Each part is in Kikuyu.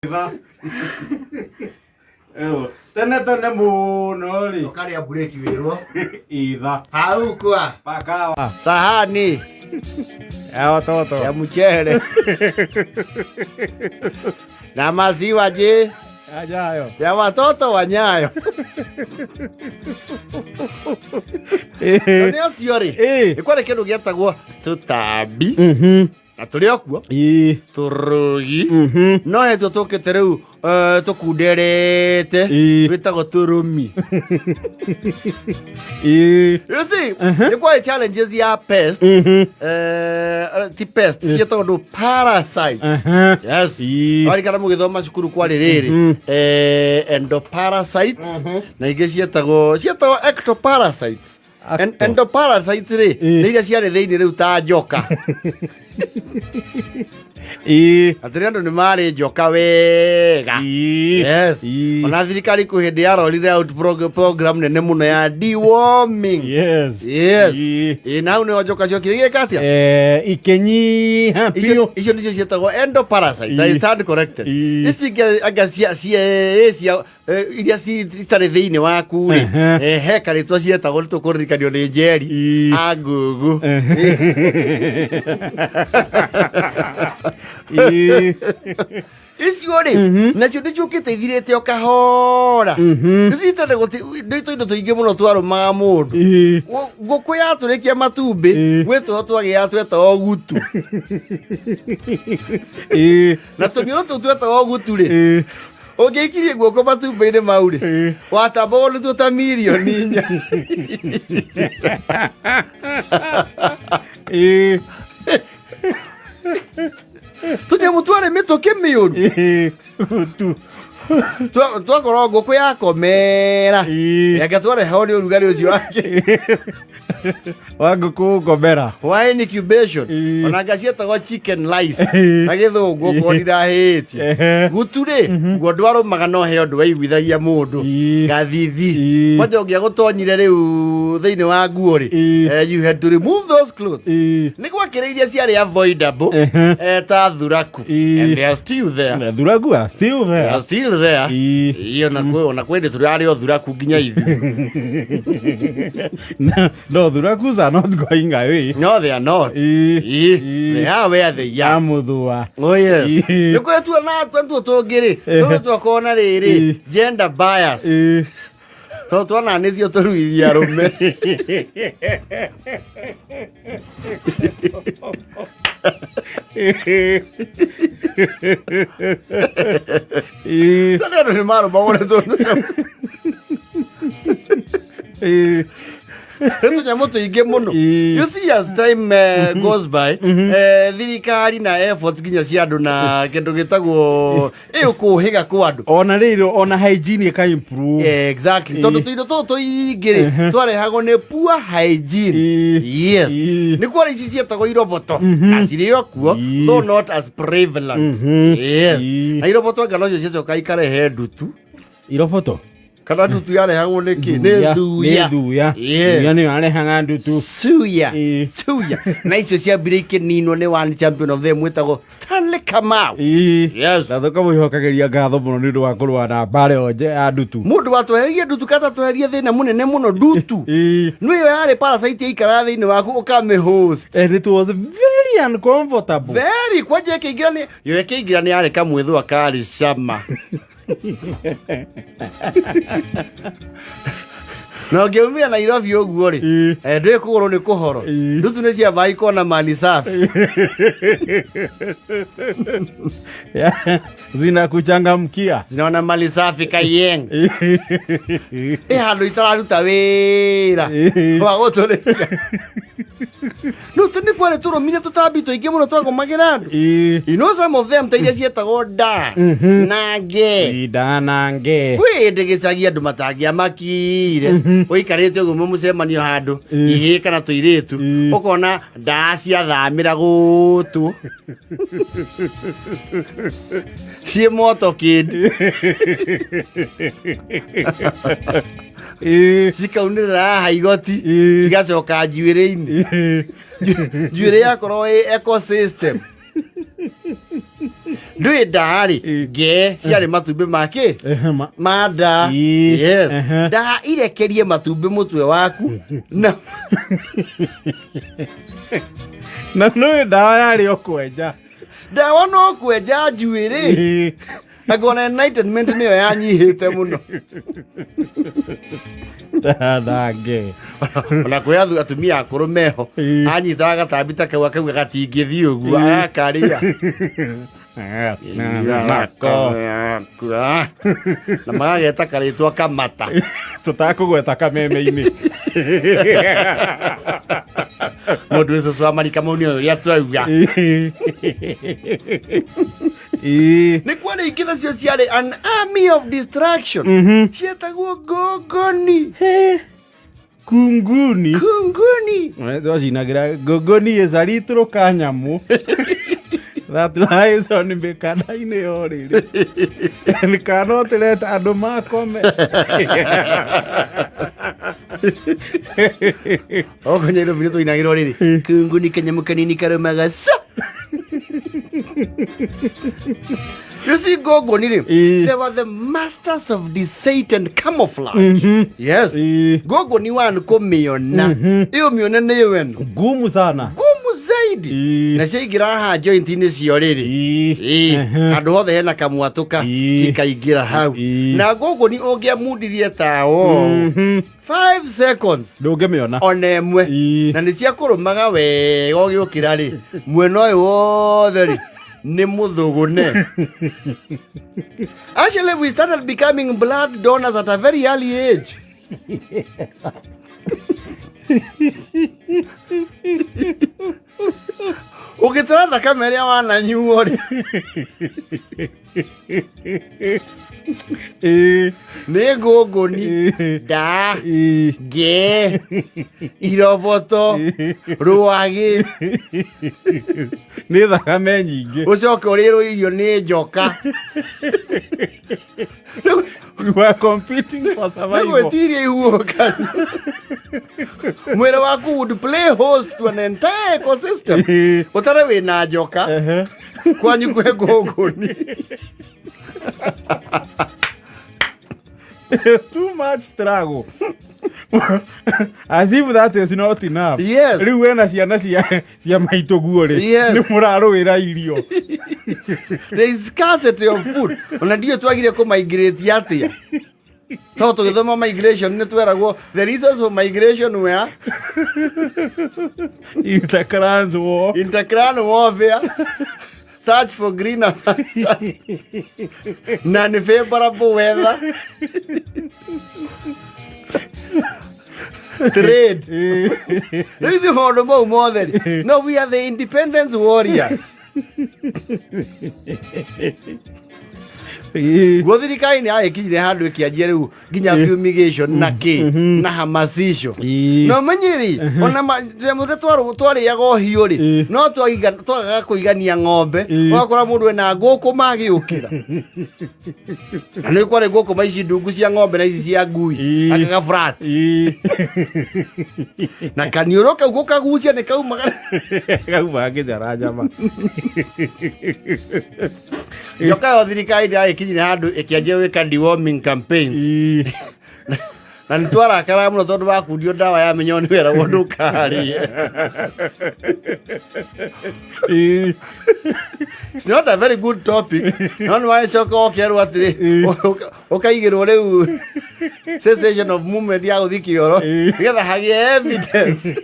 Itha. Erwo, tene tene mũno rĩ. Ũkarĩa mburĩki wĩrwo. Itha. Hau kwa. Pakawa. Sahani Ya watoto. ya mchele. Na maziwa je? Ajayo. Ya watoto wa Nyayo. Nĩ acio rĩ. Nĩ kwarĩ kĩndũ gĩetagwo tũtambi. Na tũrĩ o kuo. Tũrũgi. No hetuo tũkĩte rĩu tũkunderete. Twĩtagwo tũrũmi. You see, nĩ kwarĩ challenges ya pest. Ti pest, ciĩtagwo ndũ parasites. Yes. Warikana mũgĩthoma cukuru kwarĩ rĩrĩ. Endoparasites na ingĩ ciĩtagwo ectoparasites. Ecto. Endoparasites rĩ, nĩ iria ciarĩ thĩinĩ rĩu ta njoka. Atĩrĩ andũ nĩ marĩ njoka wega. Yes. Ona thirikari kwĩ hĩndĩ yarorire out program nene mũno ya deworming. Yes. Yes. Ĩ, na hau nĩho njoka ciokire igĩka atĩa? Ikinyiha Icio biũ. icio nicio ciĩtagwo endoparasites. I stand corrected. Ici ingĩ anga cia iria citarĩ thĩinĩ waku rĩ, he karĩtwa cietagwo nĩ tũkũririkanio nĩ Njeri a Ngugu. Icio rĩ, nacio nĩ ciũkĩte ithirĩte o kahora. Nĩ citende nĩ tũindo tũingĩ mũno twarũmaga mũndũ. Ngũkũ yatũrĩkia matumbĩ, gwĩ tũho twagĩaga twetagwo gutu. Na tũniũrũ tũu twetagwo gutu rĩ, ũngĩikirie guoko matumbĩ-inĩ mau rĩ, watambagwo nĩtuo ta mirioni inya. Tũnyamũ twarĩ mĩtũkĩ mĩũru. Gutu. Twakorwo ngũkũ yakomera. Anga twarehwo nĩ ũrugarĩ ũcio wake. Wa ngũkũ gũkomera. Wa incubation. Ona anga cietagwo chicken lice. Na gĩthũngũ okorwo ndirahĩtie. Gutu rĩ, guo ndwarũmaga no he ũndũ waiguithagia mũndũ. Gathithi. Kwanja ũngĩagũtonyire rĩu thĩinĩ wa nguo rĩ, you had to remove those clothes. Nĩ gwakĩrĩ iria ciarĩ avoidable, ta thuraku. And they are still there. Na thuraku are still They there. are still there. Ĩĩ, ona kwĩ hĩndĩ tũrarĩ o thuraku nginya ithuĩ. No, thurakus are not going away. No, they are not. Ĩĩ, they are where they are. Amuthua. Oh, yes. Nĩ kwĩ tuo na tuo tũngĩ rĩ, tũrĩ twakorwo na rĩrĩ, gender bias. Tondũ twana nĩtio tũruithia arũme. Tondũ andũ nĩ marũmagwo nĩ tũndũ nĩ tũnyamũ tũingĩ mũno. You see, as time goes by, thirikari na efforts nginya cia andũ na kĩndũ gĩtagwo ĩyo kũhĩga kwa andũ. Ona rĩrĩ, ona hygiene ĩka improve. Exactly. Tondũ tũindo tũtũ tũingĩ rĩ, twarehagwo nĩ poor hygiene. Yes. Nĩ kwarĩ ici cietagwo iroboto na cirĩ o kuo, though not as prevalent. Yes. Na iroboto anga nocio ciacoka ikarehe ndutu. Iroboto. Kana ndutu yarehagwo nĩ kĩ? Nĩ thuya. Nĩ thuya. Yes. Thuya nĩyo yarehaga ndutu. Suya. Suya. Na icio ciambire ikĩninwo nĩ one champion of them wĩtagwo Stanley Kamau. Yes. Na tũkamwĩhokagĩria ngatho mũno nĩ ũndũ wa kũrũa na mbara ĩyo ya ndutu. Mũndũ watweheria ndutu kata tweheria thĩna mũnene mũno ndutu. Nĩ ĩyo yarĩ parasite yaikaraga thĩinĩ waku ũkamĩhost. And it was very uncomfortable. Very kwanja ĩkĩingĩra nĩ yo ĩkĩingĩra nĩ yarĩ kamwĩthũa karĩ cama. Na ũngĩumire Nairobi ũguo rĩ, ndwĩ kũgũrũ nĩ kũhoro. Ndutu nĩ ciambaga ikona mali safi. Zinakuchangamkia. Zinaona mali safi kayeng. Ĩ handũ itararuta wĩra wa gũtũrĩria. No nĩ kwarĩ tũrũmire tũtambi tũingĩ mũno twagũmagĩra andũ. You know some of them ta iria cietagwo nda na nge. Ndanange. Kwĩ hĩndĩ gĩcagi andũ matangĩamakire. Ũikarĩte ũguo mũcemanio handũ ihĩĩ kana tũirĩtu, ũkona ndaa ciathamĩra gũtũ ciĩ moto kĩndĩ cikaunĩrĩra haha igoti, cigacoka njuĩrĩ-inĩ. Njuĩrĩ yakorwo ĩ ecosystem. Ndũĩ ndaa-rĩ, Ĩ. ngee ciarĩ matumbĩ makĩ Ehe, ma- ma ndaa. Ĩ. Yes. Ehe. Ndaa irekerie matumbĩ mũtwe waku na Na nũĩ ndawa yarĩ o kwenja. Ndawa no kwenja njuĩrĩ. Ĩ. Angona enlightenment nĩyo yanyihĩte mũno. Ndange. Ona kũrĩ atumia akũrũ meho. Ĩ. Anyitaga gatambi ta kau akauga gatingĩthiĩ ũguo agakarĩa Nako. Na magageta karĩtwa kamata. Tũtakũgweta kameme-inĩ. Mũndũ ũcio cũcũ wa marika mau nĩ ũrĩa twauga. Ĩ. Nĩ kwarĩ ingĩ nacio ciarĩ an army of destruction, cietagwo ngongoni. Kunguni. Kunguni. Twacinagĩra ngongoni is a little kanyamũ that lies on mĩkanda-inĩ ya ũrĩrĩ and cannot let andũ makome. Ogo Nairobi nĩ tũinagĩrwo rĩrĩ, kunguni kanyamũ kanini karũmaga ca. You see, ngongoni rĩ, Ĩ. they were the masters of deceit and camouflage. Yes. Ĩ. Ngongoni one kũmĩona ĩyo mĩone nĩyo ĩno Ngumu sana. ngumu zaidi. Ĩ. Na ciaingĩra haha joint-inĩ cio rĩrĩ. Ĩ. Ĩ, handũ hothe hena kamwatũka Ĩ. cikaingĩra hau. Ĩ. Na ngũngũni ũngĩamundirie tawo 5 seconds, Ndũngĩmĩona. ona ĩmwe. Ĩ. Na nĩ ciakũrũmaga wega ũgĩũkĩra rĩ, mwena ũyũ wothe rĩ nĩ mũthũgũne. Actually, we started becoming blood donors at a very early age. Ũgĩtara thakame ĩrĩa wananyuo rĩ, Ĩ. Nĩ ngũngũni, Ĩ. ndaa, Ĩ. ngee, iroboto, rwagĩ. Nĩ thakame nyingĩ. Ũcoke ũrĩrwo irio nĩ njoka. We are competing for survival. Nĩgwĩtiria ihuhũkanio, mwĩrĩ waku would play host to an entire ecosystem. Ĩ. Ũtare wĩna njoka. Ehe. Kwanyu kwĩ ngũngũni. It's too much struggle. As if that is not enough. Yes. Rĩu wena ciana cia maitũ guo rĩ. Yes. Nĩ mũrarũĩra irio. There is scarcity of food. Ona ndiũ twagire kũmigrate atĩa, to tũgĩthoma migration nĩ tweragwo the reasons for migration were Interclans war. Interclan warfare, search for greener pastures, non-favorable weather, trade. Rĩu ithuĩ maũndũ mau mothe rĩ, no, we are the independence warriors. Guo thirikari nĩ yagĩkinyire handũ ĩkĩanjia rĩu nginya fumigation na kĩ na hamasisho. No menyeri ona nyamũ ĩrĩa twarĩaga ũhiũ rĩ, no twagaga kũigania ng'ombe. Ũgakora mũndũ ena ngũkũma agĩũkĩra na nĩ kwarĩ ngũkũma ici ndungu cia ng'ombe na ici cia ngui. Akaga flat na kaniũrũ kau gũkagucia nĩ kaumaga. Kauma ngĩjara nyama. Njoka yo thirikari nĩ yagĩkinyire handũ ĩkĩanjia gwĩka deworming campaigns. Na nĩ twarakaraga mũno tondũ wakundio ndawa ya mĩnyoo nĩ weragwo ndũkarĩe. It's not a very good topic, no nĩ wagĩcoka ũkerwo atĩrĩ, ũkaigĩrwo rĩu cessation of movement ya gũthiĩ kĩoro nĩgetha hagĩe evidence.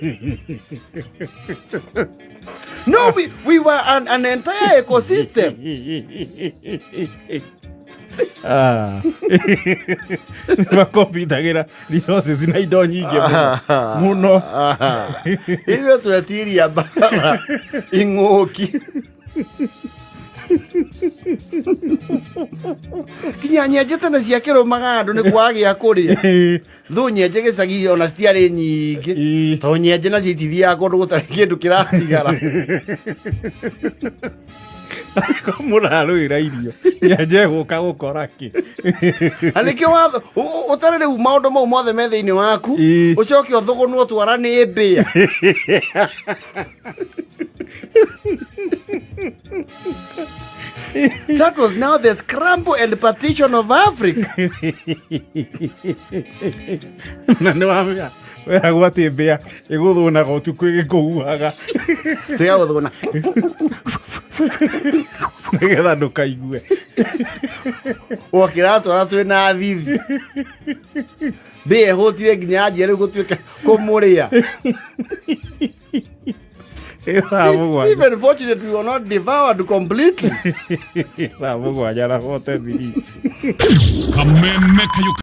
No, we were an entire ecosystem. Ah. Makombitagĩra resources na indo nyingĩ mũno mũno. Ithuĩ twetiria mbara ing'ũki nginya nyenje tene ciakĩrũmaga andũ nĩ kwagĩa kũrĩa. Thũ nyenje gĩcagi ona citiarĩ nyingĩ. Tondũ nyenje nacio itithiaga kũndũ gũtarĩ kĩndũ kĩratigara. Mũrarũĩra irio nyenje gũka gũkora kĩ? Na nĩkĩo watho ũtarĩ rĩu maũndũ mau mothe me thĩinĩ waku. Ũcoke ũthũgũnwo twara nĩ mbĩa. That was now the scramble and partition of Africa. Na nĩ wamenya weragwo atĩ mbĩa ĩgũthũnaga ũtukũ ĩgĩkũhuhaga. Tiga gũthũna. Nĩgetha ndũkaigue. Ũkĩratwara twĩ na thithi. Mbĩa ĩhũtire nginya yanjia rĩu gũtuĩka kũmũrĩa. Thaa 7. Even fortunate we were not devoured completely. Thaa 7:43. Kameme kayo.